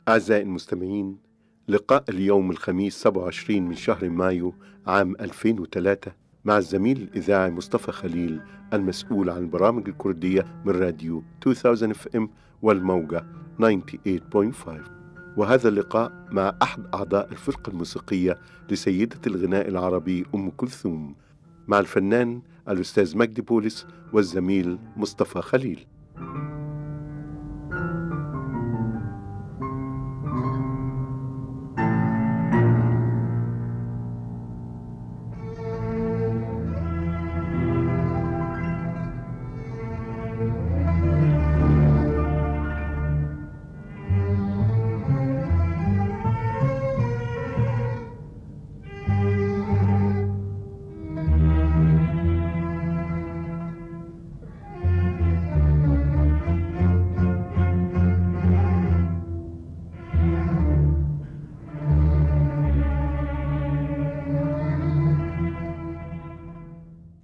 أعزائي المستمعين، لقاء اليوم الخميس 27 من شهر مايو عام 2003 مع الزميل الإذاعي مصطفى خليل المسؤول عن البرامج الكردية من راديو 2000 FM والموجة 98.5. وهذا اللقاء مع أحد أعضاء الفرقة الموسيقية لسيدة الغناء العربي أم كلثوم، مع الفنان الأستاذ مجدي بولس والزميل مصطفى خليل.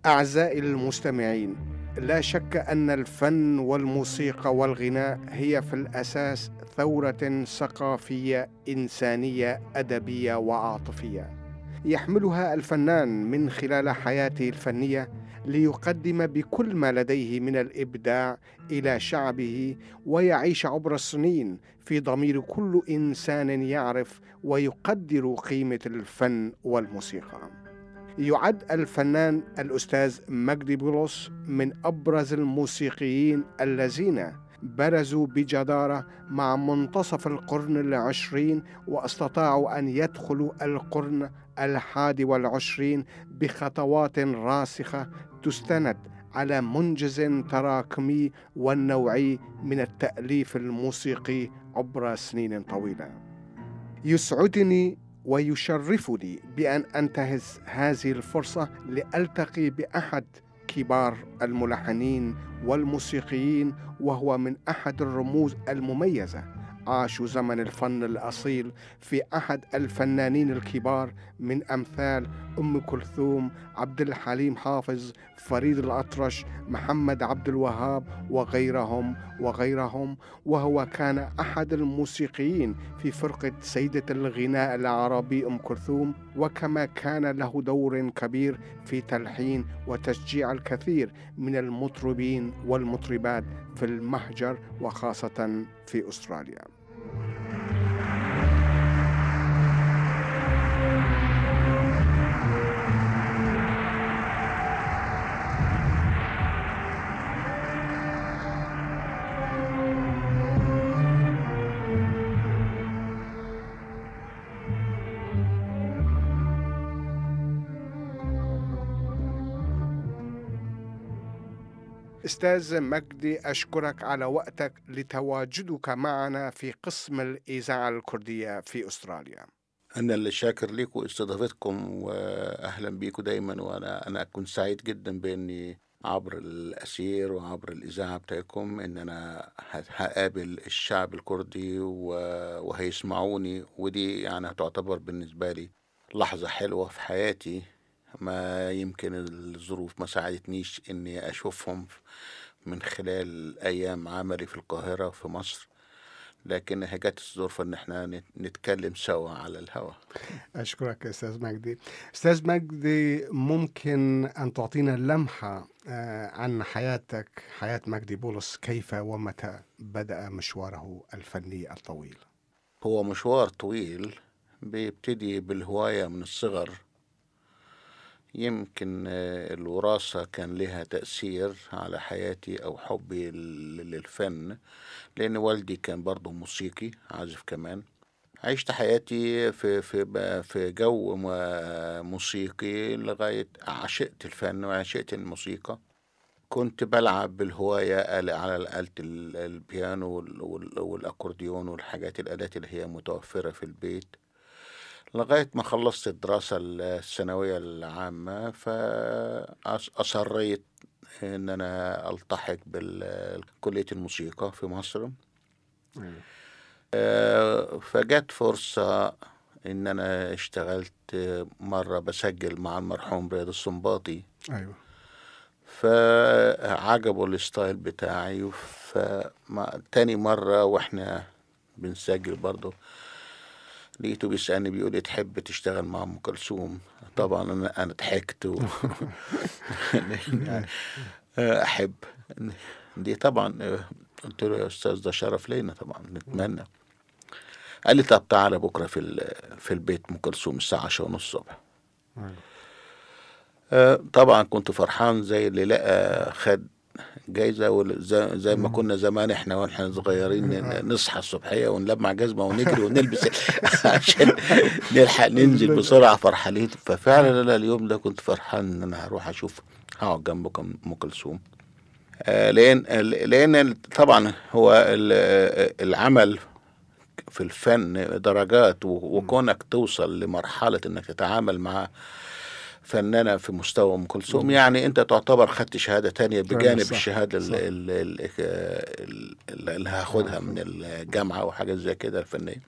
أعزائي المستمعين، لا شك أن الفن والموسيقى والغناء هي في الأساس ثورة ثقافية إنسانية أدبية وعاطفية يحملها الفنان من خلال حياته الفنية ليقدم بكل ما لديه من الإبداع إلى شعبه، ويعيش عبر السنين في ضمير كل إنسان يعرف ويقدر قيمة الفن والموسيقى. يعد الفنان الأستاذ مجدي بولس من أبرز الموسيقيين الذين برزوا بجدارة مع منتصف القرن العشرين، واستطاعوا أن يدخلوا القرن 21 بخطوات راسخة تستند على منجز تراكمي والنوعي من التأليف الموسيقي عبر سنين طويلة. يسعدني ويشرفني بأن أنتهز هذه الفرصة لألتقي بأحد كبار الملحنين والموسيقيين، وهو من أحد الرموز المميزة عاشوا زمن الفن الأصيل في أحد الفنانين الكبار من أمثال أم كلثوم، عبد الحليم حافظ، فريد الأطرش، محمد عبد الوهاب وغيرهم وغيرهم. وهو كان أحد الموسيقيين في فرقة سيدة الغناء العربي أم كلثوم، وكما كان له دور كبير في تلحين وتشجيع الكثير من المطربين والمطربات في المهجر وخاصة في أستراليا. أستاذ مجدي، أشكرك على وقتك لتواجدك معنا في قسم الإذاعة الكردية في أستراليا. أنا اللي شاكر لكم استضافتكم وأهلا بيكم دايما، وأنا أكون سعيد جدا بإني عبر الأسير وعبر الإذاعة بتاعكم إن أنا هقابل الشعب الكردي وهيسمعوني، ودي يعني هتعتبر بالنسبة لي لحظة حلوة في حياتي. ما يمكن الظروف ما ساعدتنيش اني اشوفهم من خلال ايام عملي في القاهرة في مصر، لكن جت الظروف ان احنا نتكلم سوا على الهواء. اشكرك استاذ مجدي. استاذ مجدي، ممكن ان تعطينا لمحة عن حياتك، حياة مجدي بولس، كيف ومتى بدأ مشواره الفني الطويل؟ هو مشوار طويل بيبتدي بالهواية من الصغر. يمكن الوراثة كان لها تأثير على حياتي أو حبي للفن، لأن والدي كان برضه موسيقي عازف كمان. عشت حياتي في في في جو موسيقي لغاية عشقت الفن وعشقت الموسيقى. كنت بلعب بالهواية على آلة البيانو والأكورديون والحاجات الآلات اللي هي متوفرة في البيت، لغاية ما خلصت الدراسة الثانوية العامة، فأصريت إن أنا ألتحق بكلية الموسيقى في مصر. فجت فرصة إن أنا اشتغلت مرة بسجل مع المرحوم رياض السنباطي. أيوة. فعجبوا ال style بتاعي، فتاني مرة واحنا بنسجل برضه، لقيته بيسألني بيقول لي تحب تشتغل مع أم كلثوم؟ طبعا أنا ضحكت يعني أحب دي طبعا. قلت له يا أستاذ ده شرف لينا طبعا، نتمنى. قال لي طب تعالى بكرة في البيت أم كلثوم الساعة 10:30 الصبح. طبعا كنت فرحان زي اللي لقى خد جايزة، زي ما كنا زمان احنا واحنا صغيرين نصحى الصبحية ونلمع جزمة ونجري ونلبس عشان نلحق ننزل بسرعة فرحانين. ففعلا انا اليوم ده كنت فرحان ان انا هروح اشوف، هقعد جنب ام كلثوم، لان طبعا هو العمل في الفن درجات، وكونك توصل لمرحلة انك تتعامل مع فنانة في مستوى أم كلثوم، يعني أنت تعتبر خدت شهادة تانية بجانب صح. الشهادة اللي هاخدها من الجامعة وحاجات زي كده الفنية.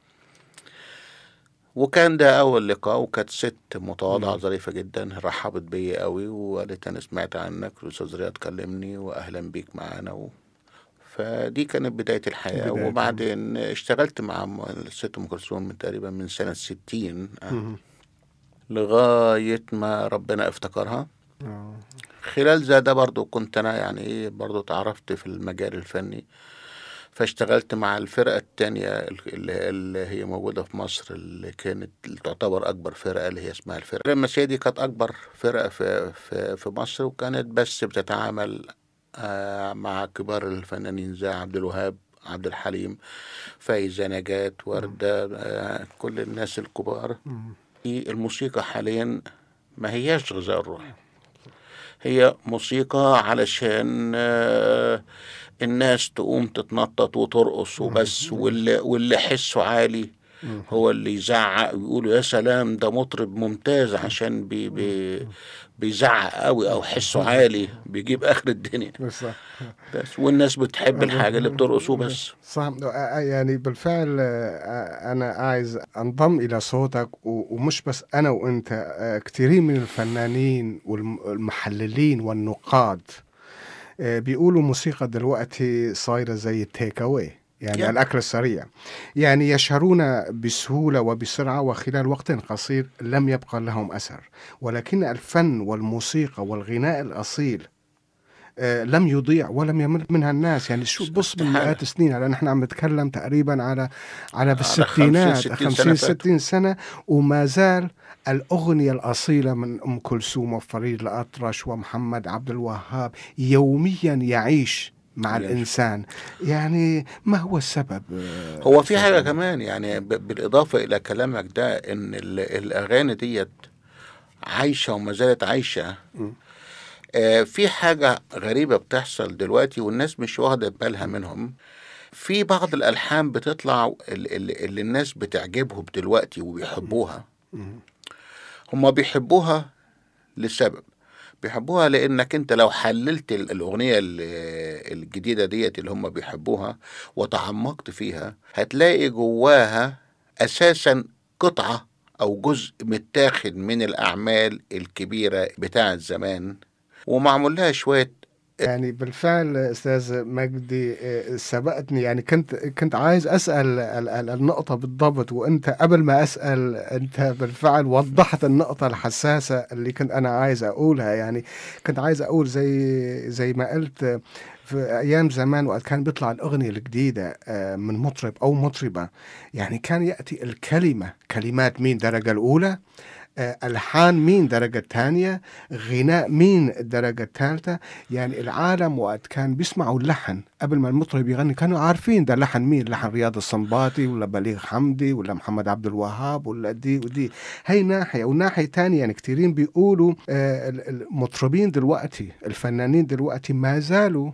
وكان ده أول لقاء، وكانت ست متواضعة ظريفة جدا، رحبت بيا قوي وقالت أنا سمعت عنك الأستاذ رياض كلمني وأهلا بيك معانا فدي كانت بداية الحياة. وبعدين اشتغلت مع الست أم كلثوم من تقريبا من سنة 60 لغاية ما ربنا افتكرها. خلال ده برضو كنت أنا يعني إيه برضو تعرفت في المجال الفني، فاشتغلت مع الفرقة التانية اللي هي موجودة في مصر، اللي كانت اللي تعتبر أكبر فرقة، اللي هي اسمها الفرقة المسيحية. دي كانت أكبر فرقة في مصر، وكانت بس بتتعامل مع كبار الفنانين زي عبد الوهاب، عبد الحليم، فايزة نجاة، وردة، كل الناس الكبار. الموسيقى حاليا ما هياش غذاء الروح، هي موسيقى علشان الناس تقوم تتنطط وترقص وبس، واللي حسه عالي هو اللي يزعق ويقولوا يا سلام ده مطرب ممتاز عشان بي بي بيزعق قوي او حسه عالي بيجيب اخر الدنيا بس، والناس بتحب الحاجه اللي بترقصه بس. صح، يعني بالفعل انا عايز انضم الى صوتك، ومش بس انا وانت، كثيرين من الفنانين والمحللين والنقاد بيقولوا موسيقى دلوقتي صايره زي ال take away، يعني الأكل السريع، يعني يشهرون بسهولة وبسرعة وخلال وقت قصير لم يبقى لهم أثر، ولكن الفن والموسيقى والغناء الأصيل لم يضيع ولم يمل منها الناس. يعني شو بص من مئات السنين، لأن نحن عم نتكلم تقريبا على بالستينات، 50-60 سنة، وما زال الأغنية الأصيلة من أم كلثوم وفريد الأطرش ومحمد عبد الوهاب يوميا يعيش مع الإنسان. يعني ما هو السبب؟ هو في حاجة كمان يعني بالإضافة إلى كلامك ده، إن الأغاني ديت عايشة وما زالت عايشة. في حاجة غريبة بتحصل دلوقتي والناس مش واخدة بالها منهم. في بعض الألحان بتطلع اللي الناس بتعجبهم دلوقتي وبيحبوها. هما بيحبوها لسبب، بيحبوها لأنك أنت لو حللت الأغنية الجديدة ديت اللي هم بيحبوها وتعمقت فيها، هتلاقي جواها أساسا قطعة أو جزء متاخد من الأعمال الكبيرة بتاعة زمان ومعمول لها شوية. يعني بالفعل أستاذ مجدي سبقتني، يعني كنت عايز أسأل النقطة بالضبط، وأنت قبل ما أسأل أنت بالفعل وضحت النقطة الحساسة اللي كنت أنا عايز أقولها. يعني كنت عايز أقول زي ما قلت في أيام زمان وقت كان بيطلع الأغنية الجديدة من مطرب أو مطربة، يعني كان يأتي الكلمة، كلمات مين درجة الأولى، ألحان مين درجة الثانية، غناء مين الدرجة الثالثة. يعني العالم وقت كان بيسمعوا اللحن قبل ما المطرب يغني كانوا عارفين ده لحن مين، لحن رياض السنباطي ولا بليغ حمدي ولا محمد عبد الوهاب ولا دي ودي. هي ناحية، وناحية تانية يعني كثيرين بيقولوا المطربين دلوقتي، الفنانين دلوقتي ما زالوا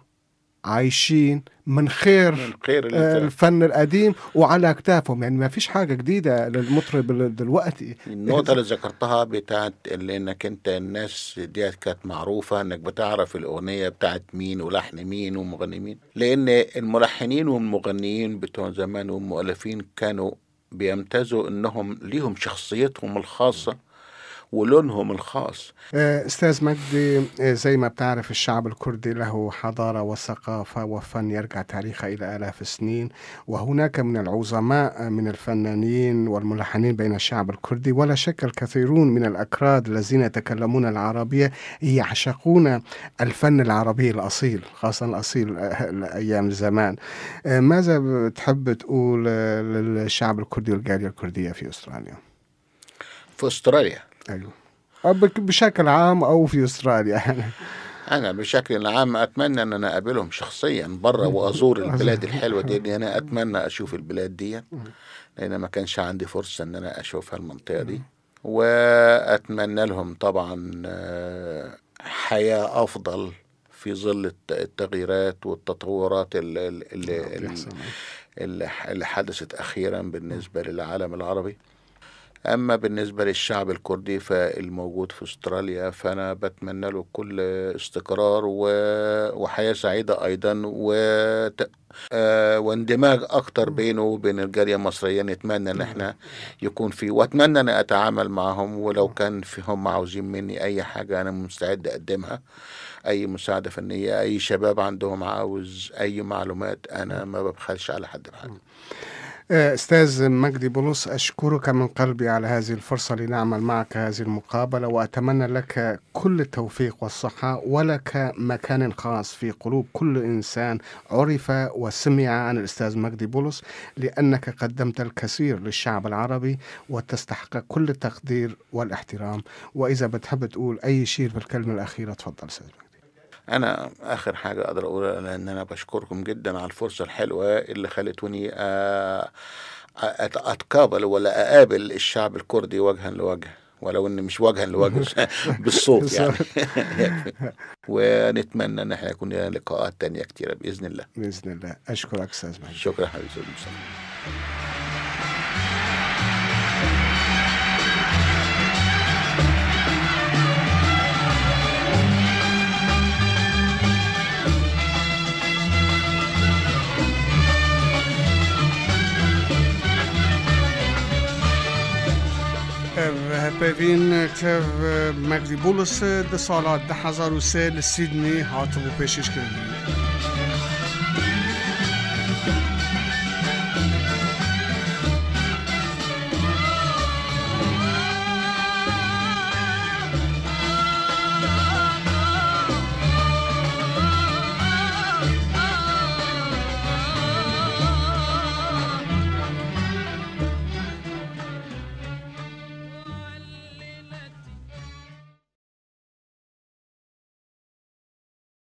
عايشين من خير الفن القديم وعلى اكتافهم، يعني ما فيش حاجة جديدة للمطرب دلوقتي. النقطة اللي ذكرتها بتاعت اللي انك انت الناس ديت كانت معروفة انك بتعرف الأغنية بتاعت مين ولحن مين ومغني مين، لأن الملحنين والمغنيين بتوع زمان والمؤلفين كانوا بيمتازوا انهم ليهم شخصيتهم الخاصة ولونهم الخاص. أستاذ مجدي، زي ما بتعرف الشعب الكردي له حضارة وثقافة وفن يرجع تاريخه إلى آلاف السنين، وهناك من العظماء من الفنانين والملحنين بين الشعب الكردي، ولا شك الكثيرون من الأكراد الذين يتكلمون العربية يعشقون الفن العربي الأصيل، خاصة الأصيل أيام زمان. ماذا بتحب تقول للشعب الكردي والجالية الكردية في أستراليا؟ في أستراليا؟ أيوه، بشكل عام أو في أستراليا. أنا بشكل عام أتمنى أن أنا أقابلهم شخصيا برا وأزور البلاد الحلوة دي. أنا أتمنى أشوف البلاد دي، لأن ما كانش عندي فرصة أن أنا أشوفها المنطقة دي. وأتمنى لهم طبعا حياة أفضل في ظل التغييرات والتطورات اللي حدثت أخيرا بالنسبة للعالم العربي. أما بالنسبة للشعب الكردي فالموجود في أستراليا، فأنا بتمنى له كل استقرار وحياة سعيدة أيضا، واندماج أكتر بينه وبين الجالية المصرية. نتمنى أن احنا يكون في، وأتمنى أن أتعامل معهم، ولو كان في هم عاوزين مني أي حاجة أنا مستعد أقدمها، أي مساعدة فنية، أي شباب عندهم عاوز أي معلومات، أنا ما ببخلش على حد بحاجة. أستاذ مجدي بولس، أشكرك من قلبي على هذه الفرصة لنعمل معك هذه المقابلة، وأتمنى لك كل التوفيق والصحة، ولك مكان خاص في قلوب كل إنسان عرف وسمع عن الأستاذ مجدي بولس، لأنك قدمت الكثير للشعب العربي وتستحق كل التقدير والاحترام. وإذا بتحب تقول أي شيء في الكلمة الأخيرة تفضل أستاذ مجدي. أنا آخر حاجة أقدر أقولها إن أنا بشكركم جدا على الفرصة الحلوة اللي خلتوني أتقابل ولا أقابل الشعب الكردي وجها لوجه، ولو إن مش وجها لوجه بالصوت يعني. ونتمنى إن احنا يكون لنا لقاءات تانية كتيرة بإذن الله. بإذن الله. أشكرك أستاذ مجدي. شكرا حبيبي أستاذ مصطفى. پەیڤین tev مەگدی بولس di sala 2003 li Sydney hatibû pêşkêşkirin.